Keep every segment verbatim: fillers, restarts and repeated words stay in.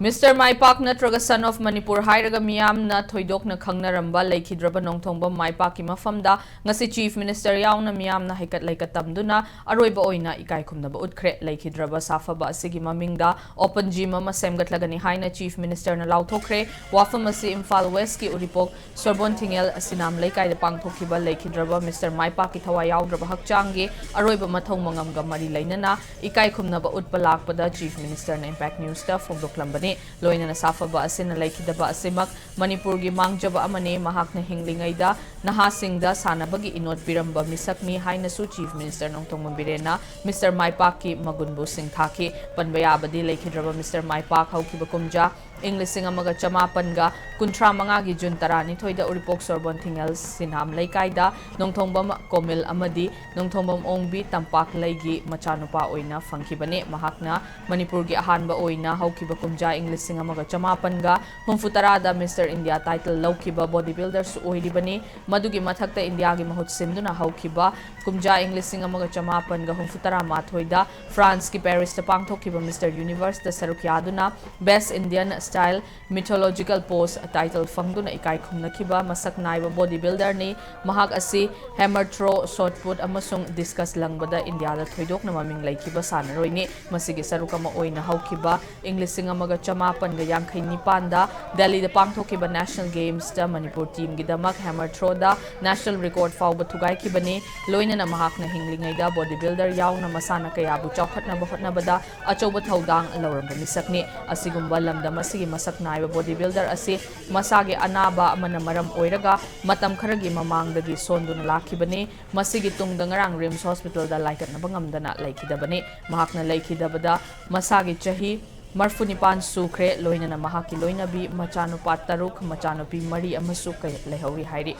Mister ꯃꯥꯏꯄꯥꯛ ꯅꯠꯇ꯭ꯔꯒ Son of Manipur ꯍꯥꯏꯔꯒ ꯃꯤꯌꯥꯝꯅ ꯊꯣꯏꯗꯣꯛꯅ ꯈꯪꯅꯔꯝꯕ ꯂꯩꯈꯤꯗ꯭ꯔꯕ ꯅꯣꯡꯊꯣꯝꯕꯝ ꯃꯥꯏꯄꯥꯛꯀꯤ ꯃꯐꯝꯗ ꯉꯁꯤ Chief Minister ꯌꯥꯎꯅ ꯃꯤꯌꯥꯝꯅ ꯍꯩꯀꯠ ꯂꯩꯀꯠ ꯇꯝꯗꯨꯅ ꯑꯔꯣꯏꯕ ꯑꯣꯏꯅ ꯏꯀꯥꯏ ꯈꯨꯝꯅꯕ ꯎꯠꯈ꯭ꯔꯦ꯫ ꯂꯩꯈꯤꯗ꯭ꯔꯕ ꯁꯥꯐꯕ ꯑꯁꯤꯒꯤ ꯃꯃꯤꯡꯗ open gym ꯑꯃ ꯁꯦꯝꯒꯠꯂꯒꯅꯤ ꯍꯥꯏꯅ Chief Minister ꯅ ꯂꯥꯎꯊꯣꯛꯈ꯭ꯔꯦ꯫ ꯋꯥꯐꯝ ꯑꯁꯤ ꯏꯝꯐꯥꯜ West ꯀꯤ ꯎꯔꯤꯄꯣꯛ ꯁꯣꯔꯕꯣꯟ ꯊꯤꯡꯉꯦꯜ ꯑꯁꯤꯅꯥꯝ ꯂꯩꯀꯥꯏꯗ ꯄꯥꯡꯊꯣꯛꯈꯤꯕ ꯂꯩꯈꯤꯗ꯭ꯔꯕ Mister ꯃꯥꯏꯄꯥꯛꯀꯤ ꯊꯋꯥꯏ ꯌꯥꯎꯗ꯭ꯔꯕ ꯍꯛꯆꯥꯡꯒꯤ ꯑꯔꯣꯏꯕ ꯃꯊꯧ ꯃꯉꯝꯒ ꯃꯔꯤ ꯂꯩꯅꯅ ꯏꯀꯥꯏ ꯈꯨꯝꯅꯕ ꯎꯠꯄ ꯂꯥꯛꯄꯗ Chief Minister ꯅ Impact News ꯇ ꯐꯣꯡꯗꯣꯛꯂꯝꯕꯅꯤ꯫ ꯂꯣꯏꯅꯅ ꯁꯥꯐꯕ ꯑꯁꯤꯅ ꯂꯩꯈꯤꯗꯕ ꯑꯁꯤꯃꯛ ꯃꯅꯤꯄꯨꯔꯒꯤ ꯃꯥꯡꯖꯕ ꯑꯃꯅꯤ꯫ ꯃꯍꯥꯛꯅ ꯍꯤꯡꯂꯤꯉꯩꯗ ꯅꯍꯥꯁꯤꯡꯗ ꯁꯥꯟꯅꯕꯒꯤ ꯏꯅꯣꯠ ꯄꯤꯔꯝꯕ ꯃꯤꯁꯛꯅꯤ ꯍꯥꯏꯅꯁꯨ Chief Minister ꯅꯣꯡꯊꯣꯝꯕꯝ ꯕꯤꯔꯦꯟꯅ Mister ꯃꯥꯏꯄꯥꯛꯀꯤ ꯃꯒꯨꯟꯕꯨ ꯁꯤꯡꯊꯥꯈꯤ꯫ ꯄꯟꯕ ꯌꯥꯕꯗꯤ ꯂꯩꯈꯤꯗ꯭ꯔꯕ Mister ꯃꯥꯏꯄꯥꯛ ꯍꯧꯈꯤꯕ ꯀꯨꯝꯖꯥ ꯏꯪ ꯂꯤꯁꯤꯡ ꯑꯃꯒ ꯆꯃꯥꯄꯟꯒ ꯀꯨꯟꯊ꯭ꯔꯥ ꯃꯉꯥꯒꯤ ꯖꯨꯟ ꯇꯔꯥꯅꯤꯊꯣꯏꯗ ꯎꯔꯤꯄꯣꯛ ꯁꯣꯔꯕꯣꯟ ꯊꯤꯡꯉꯦꯜ ꯁꯤꯅꯥꯝ ꯂꯩꯀꯥꯏꯗ ꯅꯣꯡꯊꯣꯝꯕꯝ ꯀꯣꯃꯤꯜ ꯑꯃꯗꯤ ꯅꯣꯡꯊꯣꯝꯕꯝ ꯑꯣꯡꯕꯤ ꯇꯝꯄꯥꯛꯂꯩꯒꯤ ꯃꯆꯥꯅꯨꯄꯥ ꯑꯣꯏꯅ ꯐꯪꯈꯤꯕꯅꯤ꯫ ꯃꯍꯥꯛꯅ ꯃꯅꯤꯄꯨꯔꯒꯤ ꯑꯍꯥꯟꯕ ꯑꯣꯏꯅ ꯍꯧꯈꯤꯕ ꯀꯨꯝꯖꯥ ꯏꯪ ꯂꯤꯁꯤꯡ ꯑꯃꯒ ꯆꯃꯥꯄꯟꯒ ꯍꯨꯝꯐꯨ ꯇꯔꯥꯗ Mister India title ꯂꯧꯈꯤꯕ body builder ꯁꯨ ꯑꯣꯏꯔꯤꯕꯅꯤ꯫ ꯃꯗꯨꯒꯤ ꯃꯊꯛꯇ ꯏꯟꯗꯤꯌꯥꯒꯤ ꯃꯍꯨꯠ ꯁꯤꯟꯗꯨꯅ ꯍꯧꯈꯤꯕ ꯀꯨꯝꯖꯥ ꯏꯪ ꯂꯤꯁꯤꯡ ꯑꯃꯒ ꯆꯃꯥꯄꯟꯒ ꯍꯨꯝꯐꯨ ꯇꯔꯥ ꯃꯥꯊꯣꯏꯗ ꯐ꯭ꯔꯥꯟꯁꯀꯤ ꯄꯦꯔꯤꯁꯇ ꯄꯥꯡꯊꯣꯛꯈꯤꯕ Mister Universe ꯇ ꯁꯔꯨꯛ ꯌꯥꯗꯨꯅ Best Indian Style Mythological Pose title ꯐꯪꯗꯨꯅ ꯏꯀꯥꯏ ꯈꯨꯝꯅꯈꯤꯕ ꯃꯁꯛ ꯅꯥꯏꯕ body builder ꯅꯤ꯫ ꯃꯍꯥꯛ ꯑꯁꯤ hammer throw, shot put ꯑꯃꯁꯨꯡ discus ꯂꯪꯕꯗ ꯏꯟꯗꯤꯌꯥꯗ ꯊꯣꯏꯗꯣꯛꯅ ꯃꯃꯤꯡ ꯂꯩꯈꯤꯕ ꯁꯥꯟꯅꯔꯣꯏꯅꯤ꯫ ꯃꯁꯤꯒꯤ ꯁꯔꯨꯛ ꯑꯃ ꯑꯣꯏꯅ ꯍꯧꯈꯤꯕ ꯏꯪ ꯂꯤꯁꯤꯡ ꯑꯃꯒ ꯆꯃꯥꯄꯟꯒ ꯌꯥꯡꯈꯩ ꯅꯤꯄꯥꯟꯗ ꯗꯦꯜꯂꯤꯗ ꯄꯥꯡꯊꯣꯛꯈꯤꯕ National Games ꯇ ꯃꯅꯤꯄꯨꯔ team ꯒꯤꯗꯃꯛ hammer throw ꯗ national record ꯐꯥꯎꯕ ꯊꯨꯒꯥꯏꯈꯤꯕꯅꯤ꯫ ꯂꯣꯏꯅꯅ ꯃꯍꯥꯛꯅ ꯍꯤꯡꯂꯤꯉꯩꯗ body builder ꯌꯥꯎꯅ ꯃꯁꯥꯟꯅ ꯀꯌꯥꯕꯨ ꯆꯥꯎꯈꯠꯅꯕ ꯍꯣꯠꯅꯕꯗ ꯑꯆꯧꯕ ꯊꯧꯗꯥꯡ ꯂꯧꯔꯝꯕ ꯃꯤꯁꯛꯅꯤ꯫ ꯑꯁꯤꯒꯨꯝꯕ ꯂꯝꯗꯝ ꯑꯁꯤꯒꯤ ꯃꯁꯛ ꯅꯥꯏꯕ body builder ꯑꯁꯤ ꯃꯁꯥꯒꯤ ꯑꯅꯥꯕ ꯑꯃꯅ ꯃꯔꯝ ꯑꯣꯏꯔꯒ ꯃꯇꯝ ꯈꯔꯒꯤ ꯃꯃꯥꯡꯗꯒꯤ ꯁꯣꯟꯗꯨꯅ ꯂꯥꯛꯈꯤꯕꯅꯤ꯫ ꯃꯁꯤꯒꯤ ꯇꯨꯡꯗ ꯉꯔꯥꯡ RIMS Hospital ꯗ ꯂꯥꯏꯀꯠꯅꯕ ꯉꯝꯗꯅ ꯂꯩꯈꯤꯗꯕꯅꯤ꯫ ꯃꯍꯥꯛꯅ ꯂꯩꯈꯤꯗꯕꯗ ꯃꯁꯥꯒꯤ ꯆꯍꯤ ꯃꯔꯐꯨ ꯅꯤꯄꯥꯟ ꯁꯨꯈ꯭ꯔꯦ꯫ ꯂꯣꯏꯅꯅ ꯃꯍꯥꯛꯀꯤ ꯂꯣꯏꯅꯕꯤ, ꯃꯆꯥꯅꯨꯄꯥ ꯇꯔꯨꯛ, ꯃꯆꯥꯅꯨꯄꯤ ꯃꯔꯤ ꯑꯃꯁꯨ ꯀꯩ-, ꯂꯩꯍꯧꯔꯤ ꯍꯥꯏꯔꯤ꯫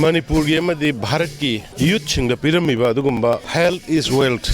ꯃꯅꯤꯄꯨꯔꯒꯤ ꯑꯃꯗꯤ ꯚꯥꯔꯠꯀꯤ youth ꯁꯤꯡꯗ ꯄꯤꯔꯝꯃꯤꯕ ꯑꯗꯨꯒꯨꯝꯕ "Health is wealth"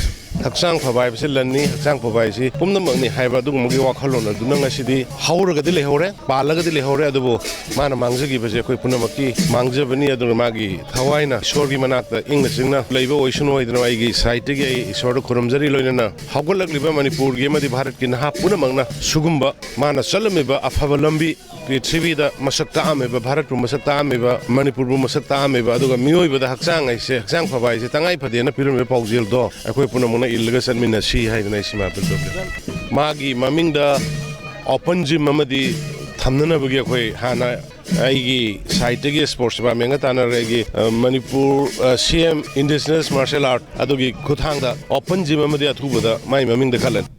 ꯍꯛꯆꯥꯡ ꯐꯕ ꯍꯥꯏꯕꯁꯤ ꯂꯟꯅꯤ, ꯍꯛꯆꯥꯡ ꯐꯕ ꯍꯥꯏꯁꯤ ꯄꯨꯝꯅꯃꯛꯅꯤ ꯍꯥꯏꯕ ꯑꯗꯨꯒꯨꯝꯕꯒꯤ ꯋꯥꯈꯜꯂꯣꯟ ꯑꯗꯨꯅ ꯉꯁꯤꯗꯤ ꯍꯧꯔꯒꯗꯤ ꯂꯩꯍꯧꯔꯦ, ꯄꯥꯜꯂꯒꯗꯤ ꯂꯩꯍꯧꯔꯦ꯫ ꯑꯗꯨꯕꯨ ꯃꯥꯅ ꯃꯥꯡꯖꯈꯤꯕꯁꯦ ꯑꯩꯈꯣꯏ ꯄꯨꯝꯅꯃꯛꯀꯤ ꯃꯥꯡꯖꯕꯅꯤ꯫ ꯑꯗꯨꯅ ꯃꯥꯒꯤ ꯊꯋꯥꯏꯅ ꯏꯁꯣꯔꯒꯤ ꯃꯅꯥꯛꯇ ꯏꯪꯅ ꯆꯤꯡꯅ ꯂꯩꯕ ꯑꯣꯏꯁꯅꯨ ꯍꯥꯏꯗꯅ ꯑꯩꯒꯤ ꯁꯥꯏꯠꯇꯒꯤ ꯑꯩ ꯏꯁꯣꯔꯗ ꯈꯨꯔꯨꯝꯖꯔꯤ꯫ ꯂꯣꯏꯅꯅ ꯍꯧꯒꯠꯂꯛꯂꯤꯕ ꯃꯅꯤꯄꯨꯔꯒꯤ ꯑꯃꯗꯤ ꯚꯥꯔꯠꯀꯤ ꯅꯍꯥ ꯄꯨꯝꯅꯃꯛꯅ ꯁꯤꯒꯨꯝꯕ ꯃꯥꯅ ꯆꯠꯂꯝꯃꯤꯕ ꯑꯐꯕ ꯂꯝꯕꯤ, ꯄ꯭ꯔꯤꯊꯤꯕꯤꯗ ꯃꯁꯛ ꯇꯥꯛꯑꯝꯃꯤꯕ, ꯚꯥꯔꯠꯄꯨ ꯃꯁꯛ ꯇꯥꯛꯑꯝꯃꯤꯕ, ꯃꯅꯤꯄꯨꯔꯕꯨ ꯃꯁꯛ ꯇꯥꯛꯑꯝꯃꯤꯕ, ꯑꯗꯨꯒ ꯃꯤꯑꯣꯏꯕꯗ ꯍꯛꯆꯥꯡ ꯍꯥꯏꯁꯦ, ꯍꯛꯆꯥꯡ ꯐꯕ ꯍꯥꯏꯁꯦ ꯇꯉꯥꯏ ꯐꯗꯦꯅ ꯄꯤꯔꯝꯃꯤꯕ ꯄꯥꯎꯖꯦꯜꯗꯣ ꯑꯩꯈꯣꯏ ꯄꯨꯝꯅꯃꯛꯅ ꯏꯜꯂꯒ ꯆꯠꯃꯤꯟꯅꯁꯤ ꯍꯥꯏꯗꯅ ꯑꯩ ꯁꯤꯃ ꯑꯥꯄꯤꯜ ꯇꯧꯖꯔꯤ꯫ ꯃꯥꯒꯤ ꯃꯃꯤꯡꯗ ꯑꯣꯄꯟ ꯖꯤꯝ ꯑꯃꯗꯤ ꯊꯝꯅꯅꯕꯒꯤ ꯑꯩꯈꯣꯏ ꯍꯥꯟꯅ ꯑꯩꯒꯤ ꯁꯥꯏꯠꯇꯒꯤ ꯁ꯭ꯄꯣꯔꯠꯁ ꯗꯤꯄꯥꯔꯠꯃꯦꯟꯒ ꯇꯥꯟꯅꯔꯒ ꯑꯩꯒꯤ, ꯑ, ꯃꯅꯤꯄꯨꯔ, ꯑ, ꯁꯤ ꯑꯦꯝ ꯏꯟꯗꯤꯖꯤꯅꯁ ꯃꯥꯔꯁꯦꯜ ꯑꯥꯔꯠ ꯑꯗꯨꯒꯤ ꯈꯨꯠꯊꯥꯡꯗ ꯑꯣꯄꯟ ꯖꯤꯝ ꯑꯃꯗꯤ ꯑꯊꯨꯕꯗ ꯃꯥꯏ ꯃꯃꯤꯡꯗ ꯈꯜꯂꯅꯤ꯫